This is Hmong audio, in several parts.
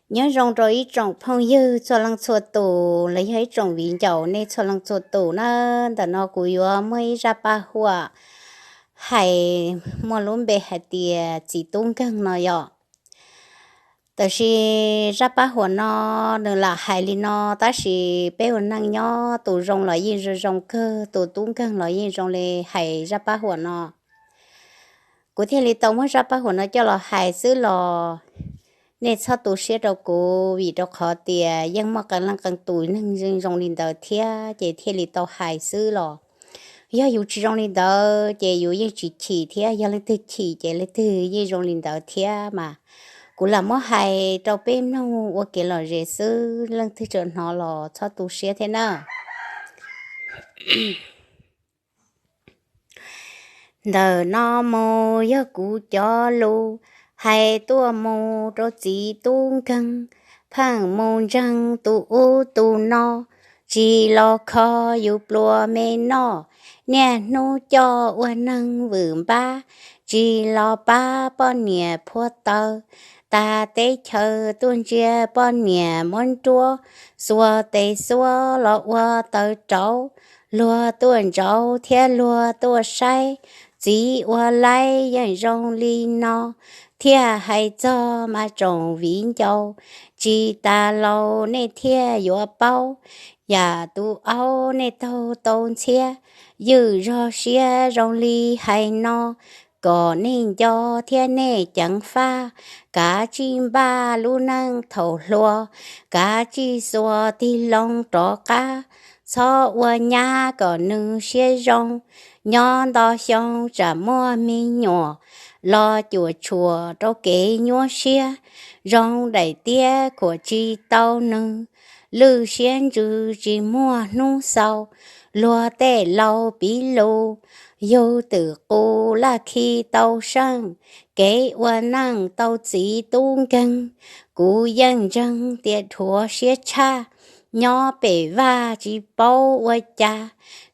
Nyob zoo rau ib tsoom phooj ywg txhua leej txhua tus los yog ib tsoom viv ncaus nej txhua leej txhua tus na. Ntawm no kuv yuav muaj ib zaj paj huam hais muaj lub npe hais tias txiv tub nkeeg no yom. Tab sis zaj paj huam no nws lam hais li no, tab sis peb ua neej nyob tus zoo los yeej zoo zoo kawg, tus tub nkeeg los yeej zoo li hais zaj paj huam no. Kuv thiaj li tau muab zaj paj huam no coj los hais xwb los nej txhob tu siab rau kuv, vim rau qhov tias yeej muaj qee leej qee tus neeg yeej zoo li ntawd thiab ces thiaj li tau hais xwb los. Yog yus tsis zoo li ntawd ces yus yeej tsis chim thiab, yog leej twg chim ces leej twg yeej zoo li ntawd thiab mas. Kuv lam muab hais rau peb mloog ua kev lom zem xwb, leej twg tseem hnov los txhob tu siab thiab na. Ntawm no mus yog kuv cov lus hais tuaj mus rau txiv tub nkeeg, pheej mus ntseeg tus ub tus no, tsis los kho yus pluas me noj, niaj hnub coj ua neeg vwm npab, tsis los pab poj niam phua taws, tas teb chaws tuaj ntsia poj niam muab nruab, xuas tes xuab los ua taws rauv, luag tuaj ntsauv thiab luag tuaj saib, txiv ua laib yeej zoo li no, thiaj hais txog mas tsoom viv ncaus, tsis tas laus nej thiaj yuav paub, yam tus aub nej taug tau ntxhiab, ywj zog siab zoo li hais no, kom nej nco thiab nej ceev faj, kav tsij npaj lub neej thaum hluas, kav tsij xuas tig loo rov qab, txhob ua nyab kom nws siab zoo, nyob nto xyoo tsam muaj me nyuam, los cuam tshuam rau kev nyuaj siab, zoo daim tiab khuam tsis tau nws, lwj siab ntsws tsis muaj hnub xaus, luag tej laus piv lus, yug twm qus laj khi tau seej, kev ua neej tau txiv tub nkeeg, kuv yeej ntseeg tias dhuav siab tshaj, nyob pem vaj tsis paub ua cas,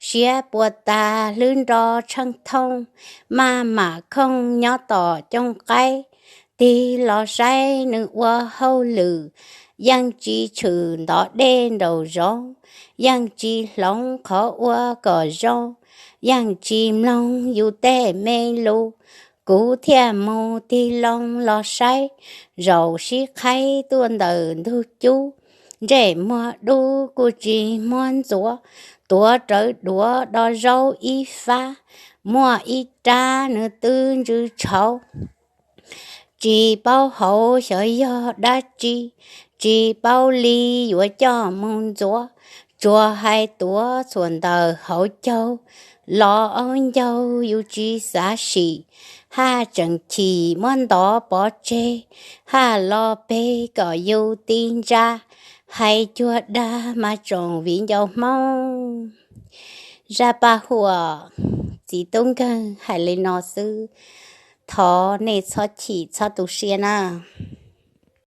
siab puas tas hlwb nro tsheej thooj, maj mam khooj nyob tom cooj qaib, tig los saib nws ua hauj lwm, yeej tsis tshwm ntov dej nraum zoov, yeej tsis hloov qhov ua kom zoo, yeej tsis mloog yus tej me lus. Kuv thiaj mus tig loo los saib, zaum sib qhaib tuaj ntawm ntug cub, ntsej muag dub kuj tsis muab ntxuav, tuav rawv duav do zaub ib fab, muaj ib rab nws twb ntsws tshauv, tsis paub hauv xyov yog dab tsi, tsis paub li yuav coj mus ntxuav, tsuas hais tuav txhuam ntawm hauv caug, los aub ncaug yus tsis xav sim, haj tseem chim muab ntov pov tseg, haj los peg kom yus ti ntsa, hais cuag dag mas tsoom viv ncaus Hmoob. Zaj paj huam txiv tub nkeeg hais li no xwb, thov nej txhob chim txhob tu siab na.